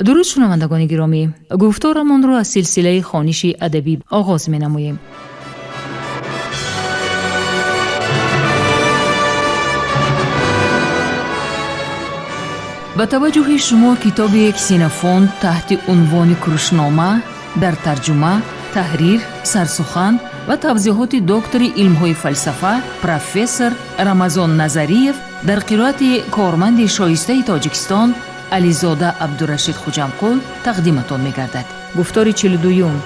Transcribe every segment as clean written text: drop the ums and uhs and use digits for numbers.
Дуруд, шунавандагони гиромӣ! Гуфторамонро аз силсилаи хониши адабӣ оғоз менамоем. Ба таваҷҷӯҳи шумо китоби Ксенофонт таҳти унвони Курушнома дар тарҷума, таҳрир, сарсухан ва тавзеҳоти доктори илмҳои фалсафа, профессор Рамазон Назариев дар қироати корманди шоистаи Тоҷикистон Ализода Абдурашид Хуҷамқул тақдиматон мегардад. Гуфтори 42-юм.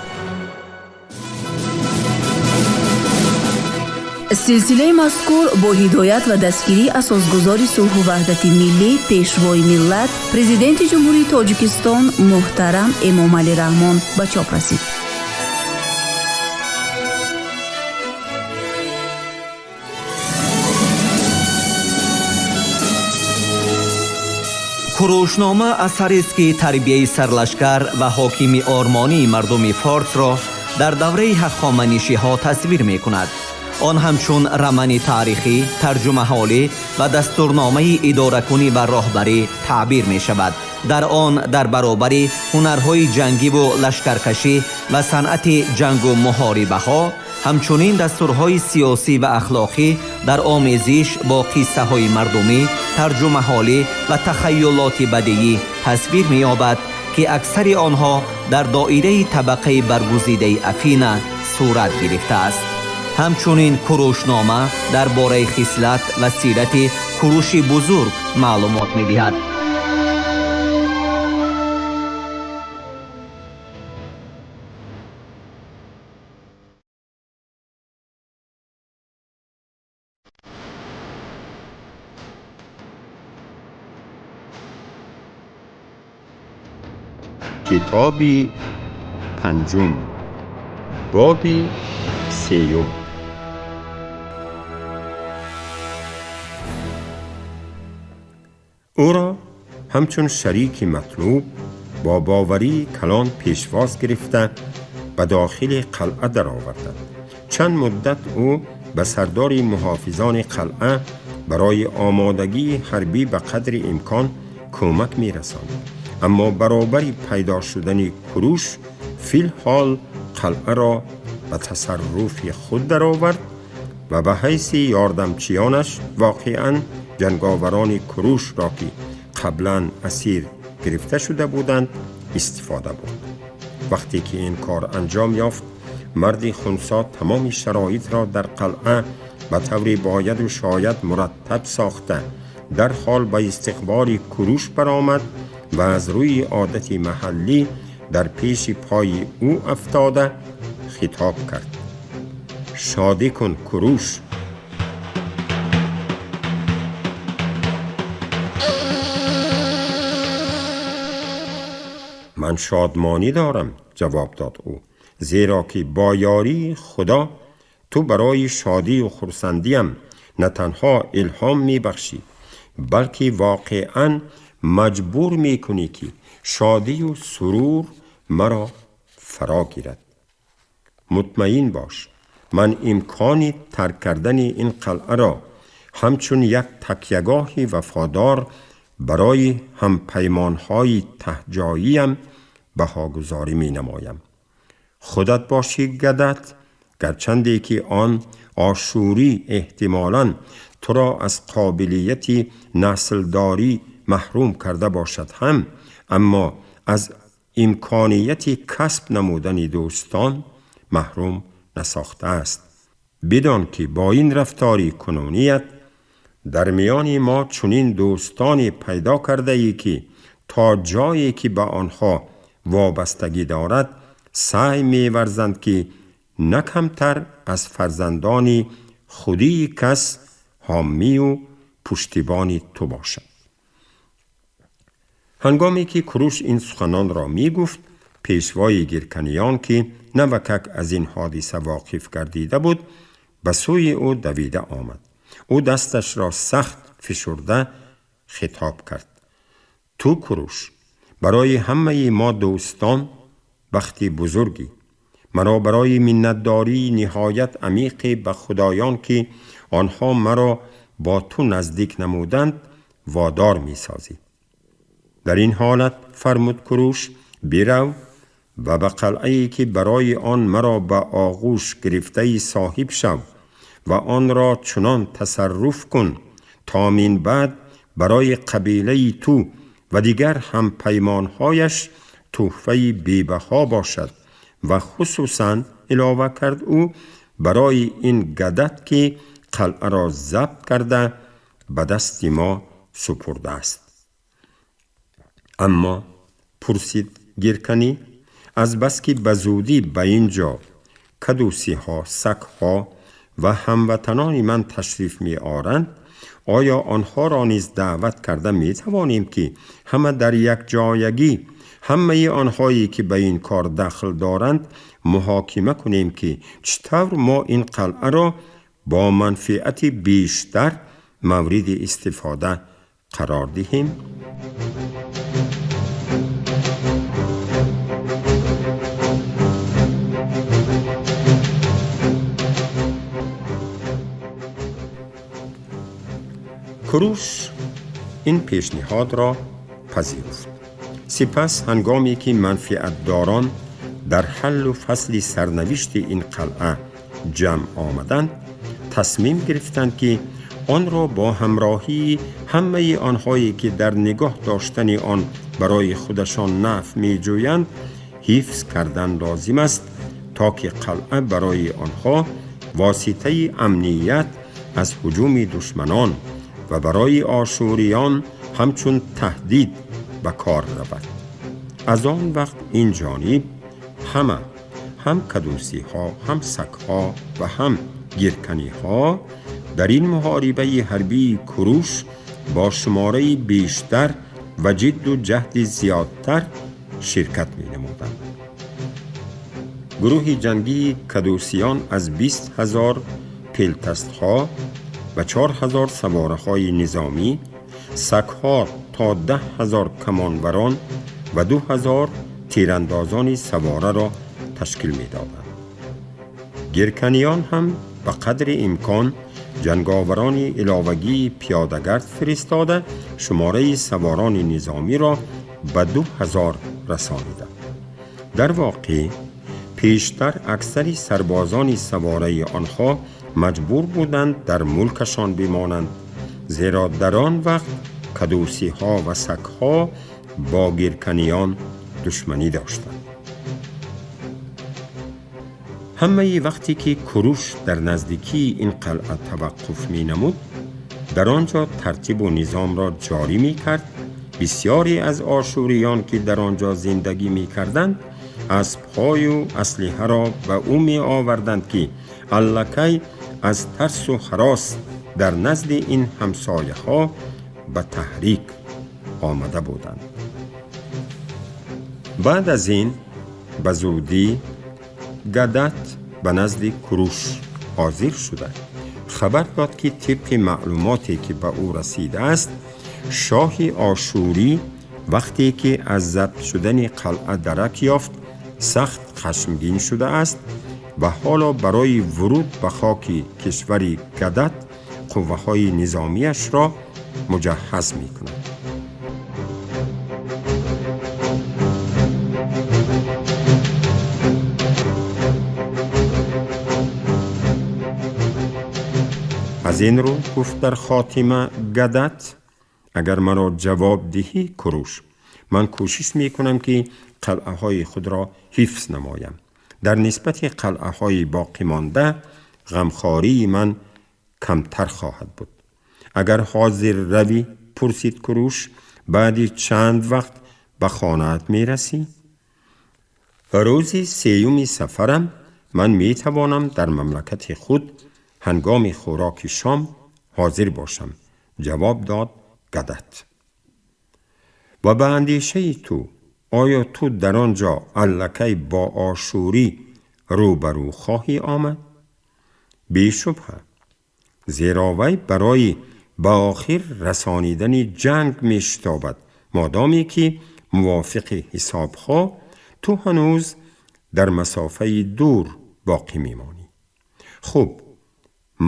Силсилаи мазкур бо ҳидоят ва дастгирии асосгузори сулҳу ваҳдати миллӣ, пешвои миллат, Президенти Ҷумҳурии Тоҷикистон муҳтарам Эмомалӣ Раҳмон ба чоп расид. Курушнома асарест, ки тарбияи сарлашкар ва ҳокими ормонии мардуми форсро дар давраи ҳахоманишиҳо тасвир мекунад. Он ҳамчун рамани таърихӣ, тарҷумаҳолӣ ва дастурномаи идоракунӣ ва роҳбарӣ таъбир мешавад. Дар он дар баробари ҳунарҳои ҷангиву лашкаркашӣ ва санъати ҷангу муҳорибаҳо, ҳамчунин дастурҳои сиёсӣ ва ахлоқӣ дар омезиш бо қиссаҳои мардумӣ, тарҷумаҳолӣ ва тахайюлоти бадиӣ тасвир меёбад, ки аксари онҳо дар доираи табақаи баргузидаи Афина сурат гирифтааст. Ҳамчунин Курушнома дар бораи хислат ва сирати Куруши Бузург маълумот медиҳад. Китоби панҷум, боби сеюм. Ӯро ҳамчун шарики матлуб бо боварии калон пешвоз гирифта, ба дохили қалъа дароварданд. Чанд муддат ӯ ба сардори муҳофизони қалъа барои омодагии ҳарбӣ ба қадри имкон кӯмак мерасонд, аммо баробари пайдо шудани Куруш филҳол қалъаро ба тасарруфи худ даровард ва ба ҳайси ёрдамчиёнаш воқеан ҷанговарони Курушро, ки қаблан асир гирифта шуда буданд, истифода бурд. Вақте ки ин кор анҷом ёфт, марди хунсо тамоми шароитро дар қалъа ба таври бояду шояд мураттаб сохта, дарҳол ба истиқболи Куруш баромад ва аз рӯи одати маҳаллӣ дар пеши пои ӯ афтода хитоб кард: «Шодӣ кун, Куруш! Ман шодмонӣ дорам», ҷавоб дод ӯ, «зеро ки бо ёрии Худо ту барои шодию хурсандиам на танҳо илҳом мебахшӣ, балки воқеан маҷбур мекунӣ, ки шодию сурур маро фаро гирад. Мутмаин бош, ман имкони тарк кардани ин қалъаро ҳамчун як такягоҳи вафодор барои ҳампаймонҳои таҳҷоиям баҳогузорӣ менамоям. Худат бошӣ гадат, гарчанде ки он ошӯрӣ эҳтимолан туро аз қобилияти наслдорӣ маҳрум карда бошад ҳам, аммо аз имконияти касб намудани дӯстон маҳрум насохтааст. Бидон, ки бо ин рафтори кунуният дар миёни мо чунин дӯстоне пайдо кардаӣ, ки то ҷое ки ба онҳо вобастагӣ дорад, саъй меварзанд, ки на камтар аз фарзандони худии кас ҳомию пуштибони ту бошад». Ҳангоме ки Куруш ин суханонро мегуфт, пешвои гирканиён, ки навакак аз ин ҳодиса воқиф гардида буд, ба сӯи ӯ давида омад. Ӯ дасташро сахт фишурда хитоб кард: «Ту, Куруш, барои ҳамаи мо дӯстон бахти бузургӣ. Маро барои миннатдории ниҳоят амиқе ба худоён, ки онҳо маро бо ту наздик намуданд, водор месозӣ». Дар ин ҳолат, фармуд Куруш, бирав ва ба қалъае ки барои он маро ба оғӯш гирифтаи соҳиб шав ва онро чунон тасарруф кун то минбаъд барои қабилаи ту ва дигар ҳампаймонҳояш тӯҳфаи бебаҳо бошад ва хусусан, илова кард ӯ, барои ин Гадат ки қалъаро забт карда ба дасти мо супурдааст. Аммо, пурсид Гирканӣ, азбаски ба зудӣ ба ин ҷо кадусиҳо, сагҳо ва ҳамватанони ман ташриф меоранд, оё онҳоро низ даъват карда метавонем ки ҳама дар якҷоягӣ ҳамаи онҳое ки ба ин кор дахл доранд муҳокима кунем ки чӣ тавр мо ин қалъаро бо манфиати бештар мавриди истифода қарор диҳем? Куруш ин пешниҳодро пазируфт. Сипас ҳангоме ки манфиатдорон дар ҳаллу фасли сарнавишти ин қалъа ҷамъ омаданд, тасмим гирифтанд ки онро бо ҳамроҳии ҳамаи онҳое ки дар нигоҳ доштани он барои худашон нафъ меҷӯянд ҳифз кардан лозим аст, то ки қалъа барои онҳо воситаи амният аз ҳуҷуми душманон ва барои ошӯриён ҳамчун таҳдид ба кор равад. Аз он вақт ин ҷониб ҳама, ҳам кадусиҳо, ҳам сагҳо ва ҳам гирканиҳо дар ин муҳорибаи ҳарбии Куруш бо шумораи бештар ва ҷидду ҷаҳди зиёдтар ширкат менамуданд. Гурӯҳи ҷангии кадусиён аз 20 000 пелтастҳо ва 4000 савораҳои низомӣ, сагҳо то 10 000 камонварон ва 2000 тирандозони савораро ташкил медоданд. Гирканиён ҳам ба қадри имкон ҷанговарони иловагии пиёдагард фиристода шумораи саворони низомиро ба 2000 расониданд. Дар воқеъ пештар аксари сарбозони савораи онҳо маҷбур буданд дар мулкашон бимонанд, зеро дар он вақт кадусиҳо ва сагҳо бо гирканиён душманӣ доштанд. Ҳамаи вақте ки Куруш дар наздикии ин қалъа таваққуф менамуд, дар он ҷо тартибу низомро ҷорӣ мекард. Бисёре аз ошӯриён ки дар он ҷо зиндагӣ мекарданд, аспҳою аслиҳаро ба ӯ меоварданд ки аллакай аз тарсу ҳарос дар назди ин ҳамсояҳо ба таҳрик омада буданд. Баъд аз ин ба зудӣ Гадат ба назди Куруш ҳозир шуда хабар дод ки тибқи маълумоте ки ба ӯ расидааст, шоҳи ошӯрӣ вақте ки аз забт шудани қалъа дарак ёфт, сахт хашмгин шудааст ва ҳоло барои вуруд ба хоки кишвари Гадат қувваҳои низомиашро муҷаҳҳаз мекунад. Аз ин рӯ, гуфт дар хотима Гадат, агар маро ҷавоб диҳӣ, Куруш, ман кӯшиш мекунам ки қалъаҳои худро ҳифз намоям. Дар нисбати қалъаҳои боқимонда ғамхории ман камтар хоҳад буд. Агар ҳозир равӣ, пурсид Куруш, баъди чанд вақт ба хонаат мерасӣ? Рӯзи сеюми сафарам ман метавонам дар мамлакати худ ҳангоми хӯроки шом ҳозир бошам, ҷавоб дод Гадат. Ва ба андешаи ту, оё ту дар он ҷо аллакай бо ошӯрӣ рӯбарӯ хоҳӣ омад? Бешубҳа, зеро вай барои ба охир расонидани ҷанг мешитобад, модоме ки мувофиқи ҳисобҳо ту ҳанӯз дар масофаи дур боқӣ мемонӣ. Хуб,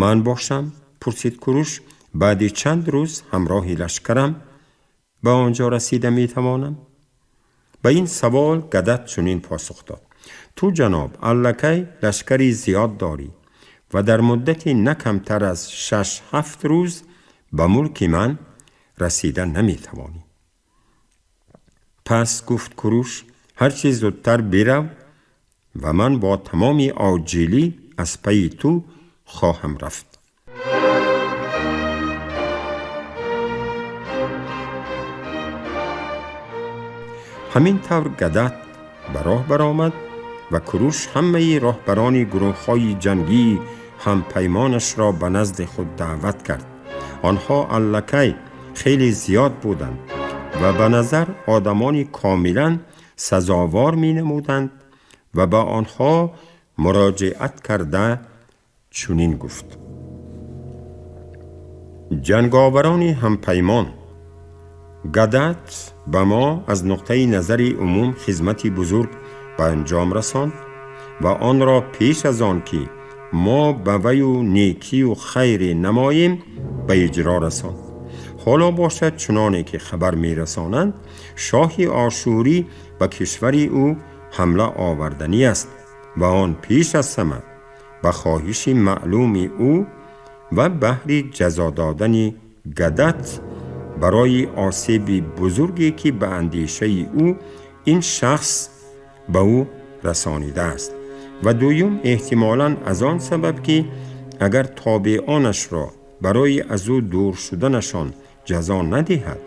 ман бошам, пурсид Куруш, баъди чанд рӯз ҳамроҳи лашкарам به آنجا رسیده می توانم؟ به این سوال گدت چنین پاسخ داد: تو جناب الکی لشکری زیاد داری و در مدتی نه کمتر از 6-7 روز به ملک من رسیده نمی توانی. پس گفت کوروش: هرچی زودتر برو و من با تمام عاجلی از پی تو خواهم رفت. همین طور گدت به راه برآمد و کوروش همه راهبران گروه‌های جنگی هم پیمانش را به نزد خود دعوت کرد. آنها الکی خیلی زیاد بودند و به نظر آدمانی کاملا سزاوار می نمودند و به آنها مراجعت کرده چنین گفت: جنگاوران همپیمان، گدت به ما از نقطه نظر عموم خدمتی بزرگ به انجام رساند و آن را پیش از آن که ما به وی و نیکی و خیر نماییم به اجرا رساند. حالا باشد چنانه که خبر می رسانند شاه آشوری به کشور او حمله آوردنی است و آن پیش از همه به خواهش معلوم او و بهر جزا دادن گدت برای آسیب بزرگی که به اندیشه او این شخص به او رسانیده است، و دویم احتمالاً از آن سبب که اگر تابعانش را برای از او دور شدنشان جزا ندهد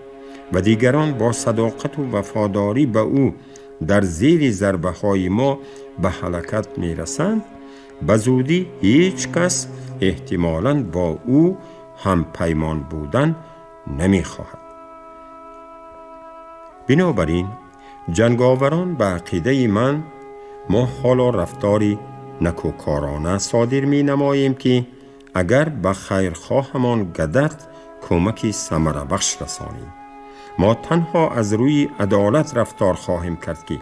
و دیگران با صداقت و وفاداری به او در زیر ضربه های ما به هلاکت می رسند، به زودی هیچ کس احتمالاً با او هم پیمان بودن نمی خواهد. بنابراین جنگاوران به عقیده من ما حالا رفتاری نکوکارانه صادر می نماییم که اگر به خیرخواهمان گدت کمک ثمره بخش رسانیم. ما تنها از روی عدالت رفتار خواهیم کرد که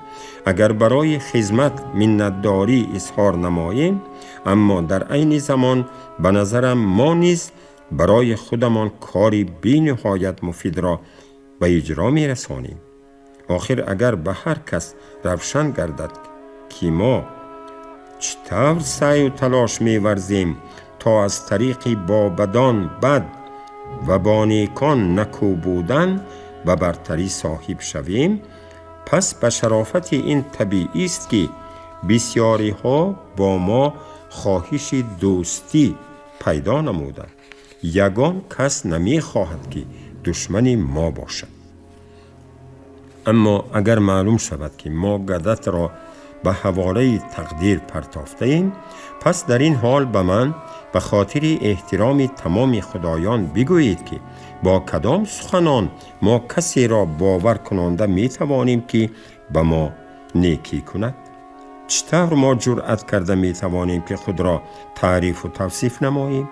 اگر برای خدمت منتداری اظهار نماییم، اما در عین زمان به نظرم ما نیز برای خودمان کاری بی نهایت مفید را به اجرا می رسانیم. آخر اگر به هر کس روشن گردد که ما چطور سعی و تلاش می ورزیم تا از طریق با بدان بد و با نیکان نکو بودن و برتری صاحب شویم، پس به شرافت این طبیعی است که بسیاری ها با ما خواهش دوستی پیدا نمودند. یگان کس نمی خواهد که دشمن ما باشد. اما اگر معلوم شود که ما گدت را به حواله تقدیر پرتافته ایم، پس در این حال به من به خاطر احترام تمام خدایان بگویید که با کدام سخنان ما کسی را باور کننده می توانیم که به ما نیکی کند؟ چطور ما جرأت کرده می توانیم که خود را تعریف و توصیف نماییم؟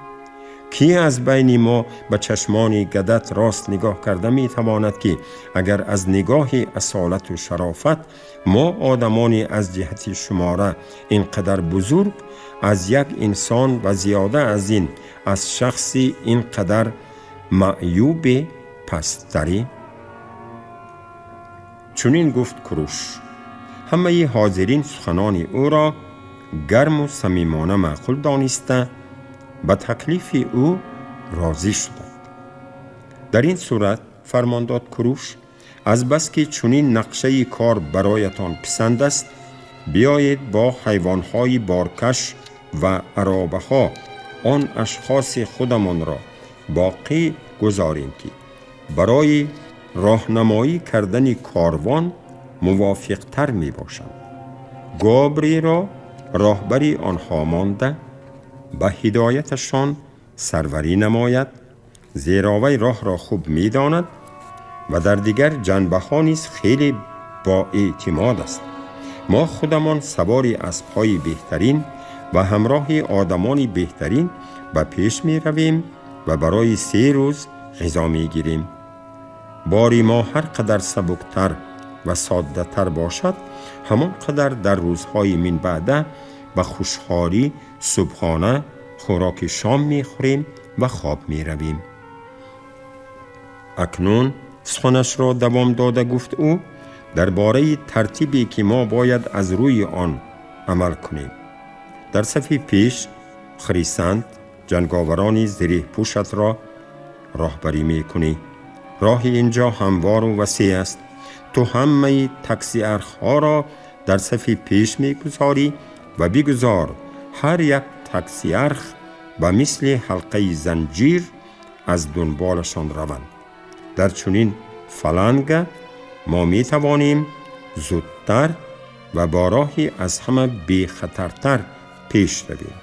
کی از بین ما به چشمان گدت راست نگاه کرده می تواند که اگر از نگاه اصالت و شرافت ما آدمانی از جهت شماره اینقدر بزرگ از یک انسان و زیاده از این از شخصی اینقدر معیوب پستری؟ چنین گفت کوروش. همه حاضرین سخنان او را گرم و صمیمانه معقول دانسته به تکلیف او راضی شدند. در این صورت فرمان داد کوروش: از بس که چنین نقشه کار برایتان پسند است، بیایید با حیوانهای بارکش و عرابه ها آن اشخاص خودمان را باقی گذاریم که برای راهنمایی کردن کاروان موافقتر می باشند. گابری را راهبری آنها مانده به هدایتشان سروری نماید، زیرا وی راه را خوب می داند و در دیگر جنبه ها نیز خیلی با اعتماد است. ما خودمان سوار اسب‌های بهترین و همراه آدمان بهترین به پیش می رویم و برای 3 روز غذا می گیریم. باری ما هر قدر سبکتر و ساده تر باشد، همان قدر در روزهای من بعده به خوشحالی صبحانه خوراک شام می خوریم و خواب می رویم. اکنون Суханашро давом дода гуфт ӯ, дар бораи тартибе ки мо бояд аз рӯи он амал кунем. Дар сафи пеш Хрисант ҷанговарони зиреҳпӯшатро роҳбарӣ мекунӣ. Роҳи инҷо ҳамвору васеъ аст. Ту ҳамаи таксиархҳоро дар сафи пеш мегузорӣ ва бигузор ҳар як таксиарх ба мисли ҳалқаи занҷир аз дунболашон раванд. Дар чунин фаланга мо метавонем зудтар ва бо роҳи аз ҳама бехатартар пеш равем.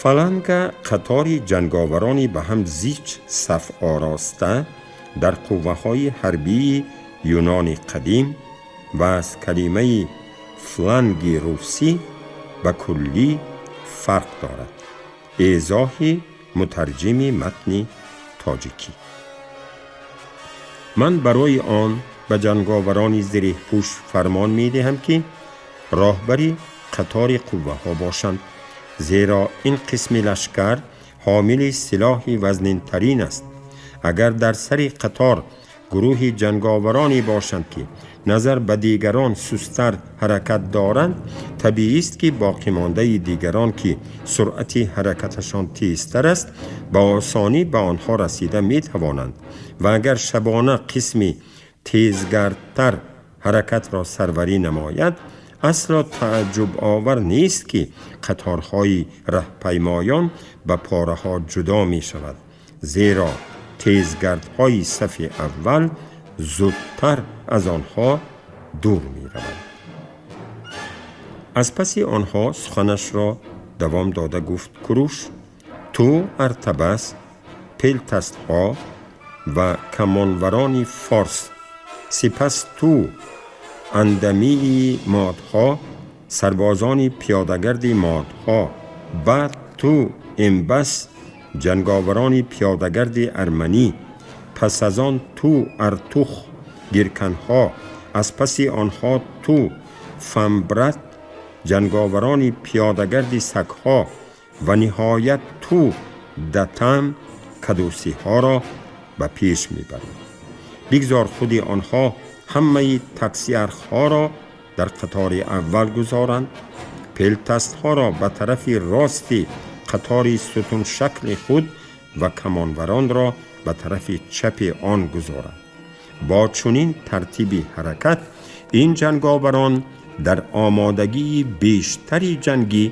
Фаланга қатори ҷанговарони ба ҳам зич саф ороста дар қувваҳои ҳарбии Юнони қадим ва аз калимаи фланги русӣ ба куллӣ фарқ дорад. Эъзоҳи мутарҷими матни тоҷикӣ. Ман барои он ба ҷанговарони зиреҳпӯш фармон медиҳам, ки роҳбари қатори қувваҳо бошанд, зеро ин қисми лашкар ҳомили силоҳи вазнинтарин аст. Агар дар сари қатор гурӯҳи ҷанговароне бошанд, ки назар ба дигарон сусттар ҳаракат доранд, табиист, ки боқимондаи дигарон, ки суръати ҳаракаташон тезтар аст, ба осонӣ ба онҳо расида метавонанд. Ва агар шабона қисми тезгардтар ҳаракатро сарварӣ намояд, асло тааҷҷубовар нест, ки қаторҳои раҳпаймоён ба пораҳо ҷудо мешавад, зеро тезгардҳои сафи аввал зудтар аз онҳо дур мераванд. Аз паси онҳо суханашро давом дода гуфт Куруш: ту Артабас, пелтастҳо ва камонварони форс, сипас ту андамии модҳо, сарбозони пиёдагарди модҳо, баъд ту Эмбас, ҷанговарони пиёдагарди арманӣ, пас аз он ту Артух, гирканҳо, аз паси онҳо ту Фамбрат, ҷанговарони пиёдагарди сагҳо ва ниҳоят ту Датам, кадусиҳоро ба пеш мебарӣ. Бигзор худи онҳо ҳамаи таксиархҳоро дар қатори аввал гузоранд, пелтастҳоро ба тарафи рости қатори сутуншакли худ ва камонваронро ба тарафи чапи он гузоранд. Бо чунин тартиби ҳаракат ин ҷанговарон дар омодагии бештари ҷангӣ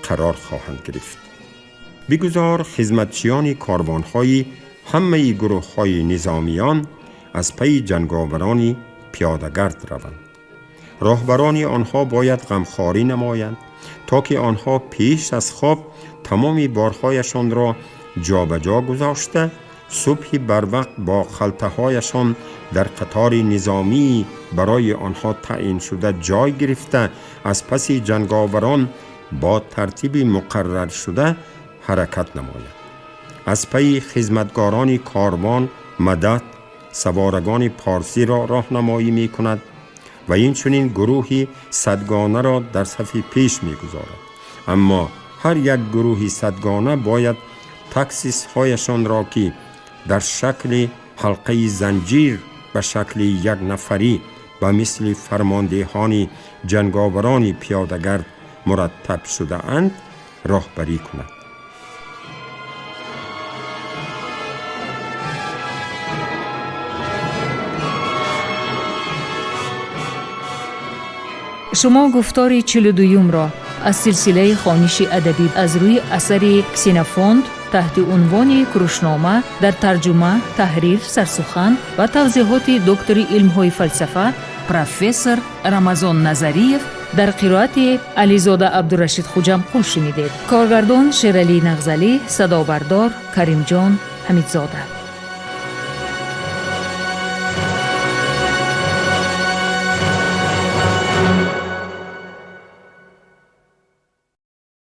қарор хоҳанд гирифт. Бигузор хизматчиёни корвонҳои ҳамаи гурӯҳҳои низомиён аз пайи ҷанговарони пиёдагард раванд. Роҳбарони онҳо бояд ғамхорӣ намоянд, то ки онҳо пеш аз хоб тамоми борҳояшонро ҷобаҷо гузошта, субҳи барвақт бо халтаҳояшон дар қатори низомии барои онҳо таъин шуда ҷой гирифта, аз паси ҷанговарон бо тартиби муқарраршуда ҳаракат намояд. Аз пайи хизматгорони корвон мадад саворагони порсиро роҳнамоӣ мекунад ва инчунин гурӯҳи садгонаро дар сафи пеш мегузорад. Аммо ҳар як гурӯҳи садгона бояд таксисҳояшонро, ки дар шакли ҳалқаи занҷир ба шакли якнафарӣ ба мисли фармондеҳони ҷанговарони пиёдагард мураттаб шудаанд, роҳбарӣ кунад. Шумо гуфтори 42-юмро аз силсилаи хониши адабӣ аз рӯи асари Ксенофонт таҳти унвони Курушнома дар тарҷума, таҳрир, сарсухан ва тавзеҳоти доктори илмҳои фалсафа профессор Рамазон Назариев дар қироати Ализода Абдурашид Хуҷамқул шунидед. Коргардон Шералӣ Нағзалӣ, садобардор Каримҷон Ҳамидзода.